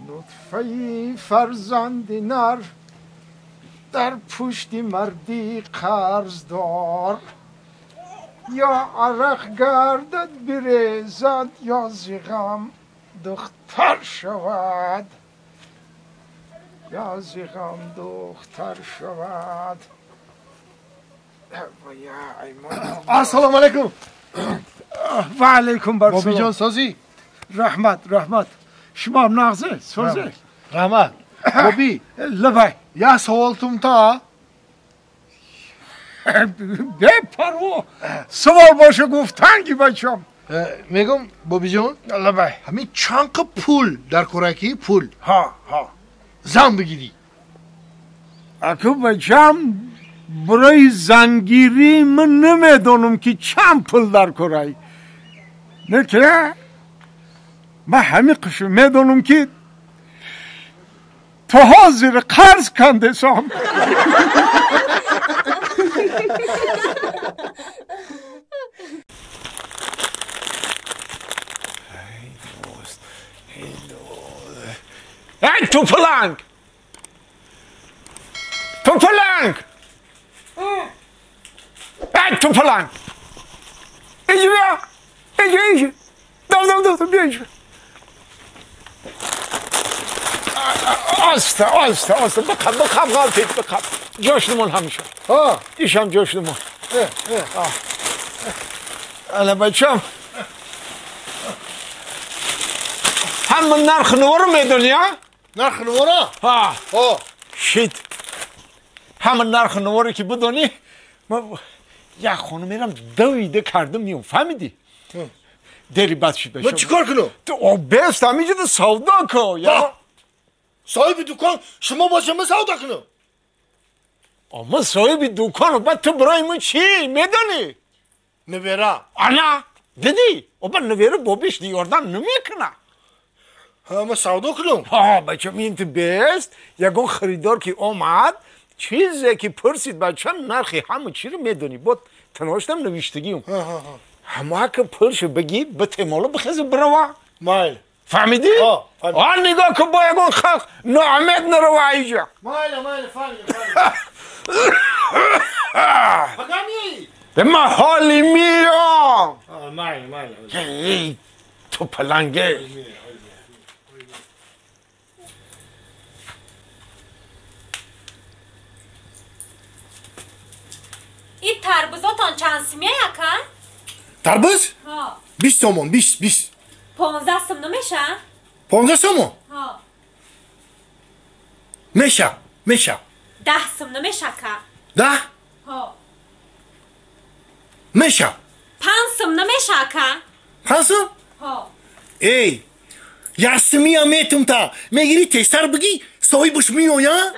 Нутфаи фарзанди нар дар пушти марди қарздор, ё арақ гардад бирезад, ё зи ғам духтар шавад, ё зи ғам духтар шавад. Ассалому алайкум. Ва алайкум барсалом. Бобиҷон, созӣ? Раҳмат, раҳмат. Шумо ҳам нағзе? Созе? Раҳмат. Боби, лабай. Як савол тумта? Бепарво. Савол боша гуфтанги бачам. Мегум, Бобиҷон? Лабай. Ҳамин чанд қа пул дар кораки пул? Ҳа, ҳа. Зан бигирӣ. Аку бачам, барои зангирӣ ман намедонам ки чанд пул дар корай. Не ки ман ҳамин қишм медонам ки то ҳозир қарз кандесам. Эй, тупаланг! Тупаланг! Эй, тупаланг! Иди бия! Иди, иди! Дав, дав, дав, бия иди! Оста, оста, оста, бақаб, бақаб, ғалтид, бақаб. Ҷошнумон ҳамеша. Ишам ҷошнумон. Ана бачам. Ҳама нархи новоро медони, а? Нархи новоро? Ҳа. Шит. Ҳама нархи новоро ки бидонӣ, ман як хона мерам давида кардам миём, фаҳмидӣ? Дери бад шид бачам. Ман чӣ кор кунам? Ту бест ҳаминҷода савдо кун. Соҳиби дукон шумо бошам, ман савдо кунам. Ман соҳиби дуконам, баъд ту барои ман чӣ медонӣ? Невера. Ана, дидӣ? Оба невера бобиш ёрдам намекунад. Ман савдо кунам. Ҳа, бачам, ин ту бест, ягон харидор ки омад, чизе ки пурсид бачам, нархи ҳама чиро медонӣ. Бо таноштам навиштагиам. Ҳама ки пулшо бигӣ, битемоло бихеза бирава. Майл. Фаҳмидӣ? А нигоҳ кун, бо ягон халқ ноумед нарава иҷа. Майла, майла, фаҳмидам, фаҳмидам. Ба ман ҳоли миём. Майла, майла. Ту паланге. И тарбузотон чанд симия яка? Тарбуз? Ҳа. 20 сомон, 20, 20. 15 сом намеша? 15 сомон? Ҳа. Меша, меша. 10 сом намеша ка? 10? Ҳа. Меша. 5 сом намеша ка? 5 сом? Ҳа. Эй, як симия метум та, мегири тезтар бигӣ, соҳибаш меоя?